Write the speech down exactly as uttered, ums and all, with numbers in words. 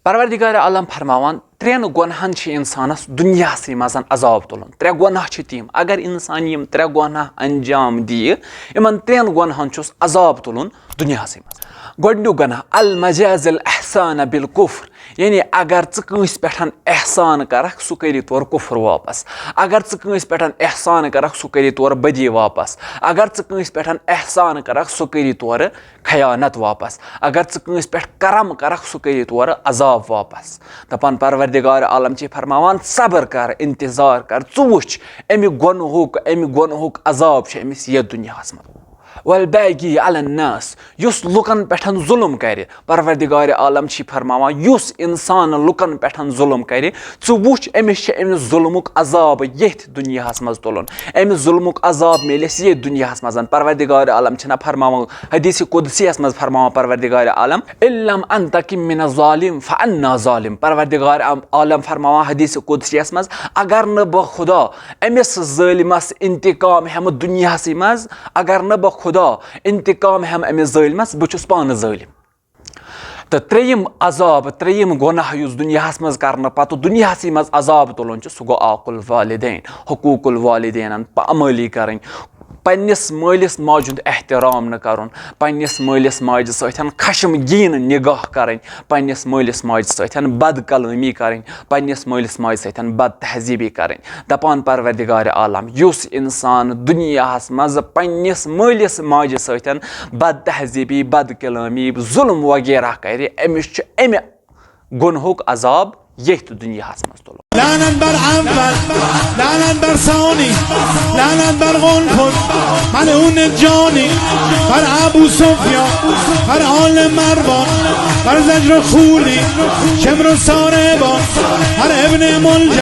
پروردگار عالم فرماوان، ترٛٮ۪ن گۄنہَن چھِ اِنسانَس دُنیاہسٕے منٛز عذاب تُلُن۔ ترٛےٚ گۄناہ چھِ تِم، اگر اِنسان یِم ترٛےٚ گۄناہ انجام دِیہِ، یِمن ترٛٮ۪ن گۄنہَن چھُس عذاب تُلُن دُنیاہسٕے منٛز۔ گۄڈٕنیُک گۄناہ، المجاز الاحسان بالکفر، یعنی اگر ژٕ کٲنٛسہِ پٮ۪ٹھ احسان کرکھ، سُہ کٔرِ تورٕ کُفر واپس۔ اگر ژٕ کٲنٛسہِ پٮ۪ٹھ احسان کرکھ، سُہ کٔرِ تورٕ بدی واپس۔ اگر ژٕ کٲنٛسہِ پٮ۪ٹھ احسان کرکھ، سُہ کٔرِ تورٕ خیانت واپس۔ اگر ژٕ کٲنٛسہِ پٮ۪ٹھ کرم کرکھ، سُہ کٔرِ تورٕ عذاب واپس۔ دپان پروردگار عالم چھِ فرماوان، صبر کر، انتظار کر، ژٕ وٕچھ، امہِ گۄنہُک، امہِ گۄنہُک عذاب چھُ أمِس یتھ دُنیاہس منٛز۔ والباغی علی الناس، یُس لُکن پٮ۪ٹھ ظلم کرِ، پروردگار عالم چھِ فرماوان، یُس انسان لُکن پٮ۪ٹھ ظلم کرِ، ژٕ وٕچھ، أمِس چھِ أمِس ظلمُک عذاب ییٚتھۍ دُنیاہس منٛز تُلُن۔ أمِس ظلمُک عذاب میلٮ۪س ییٚتھۍ دُنیاہس منٛز۔ پروردگار عالم چھِنہ فرماوان، حدیث قدسیس منٛز فرماوان پروردگار عالم، "ان لم انتقم من الظالم فانا ظالم"۔ پروردگار عالم فرماوان حدیث قدسیس منٛز، اگر نہٕ بہٕ خدا أمِس ظٲلمس انتقام ہٮ۪مہٕ دُنیاہسٕے منٛز، اگر نہٕ بہٕ خدا انتقام ہٮ۪مہٕ أمِس ظٲلمس، بہٕ چھُس پانہٕ ظٲلم۔ تہٕ ترٛیٚیِم عذاب، ترٛیٚیِم گۄناہ یُس دُنیاہَس منٛز کرنہٕ پتہٕ دُنیاہسٕے منٛز عذاب تُلُن چھُ، سُہ گوٚو عاق الوالدین، حقوق الوالدینَن پامٲلی کرٕنۍ، پننِس مٲلِس ماجہِ ہُنٛد احترام نہٕ کرُن، پننِس مٲلِس ماجہِ سۭتۍ خشمگیٖن نگاہ کرٕنۍ، پننِس مٲلِس ماجہِ سۭتۍ بد کلٲمی کرٕنۍ، پننِس مٲلِس ماجہِ سۭتۍ بد تہذیٖبی کرٕنۍ۔ دپان پروردگار عالم، یُس انسان دُنیاہس منٛز پننِس مٲلِس ماجہِ سۭتۍ بد تہذیٖبی، بد کلٲمی، ظلم وغیرہ کرِ، أمِس چھُ امہِ گۄنہُک عذاب ییٚتھۍ دُنیاہس منٛز تُلُن۔ لعنت بر اول، لعنت بر ثانی، لعنت بر قنفذ، ملعون جانی، بر ابو سفیان، بر آل مروان، بر زجر و خولی، شمر و ساربان، بر ابن ملجم،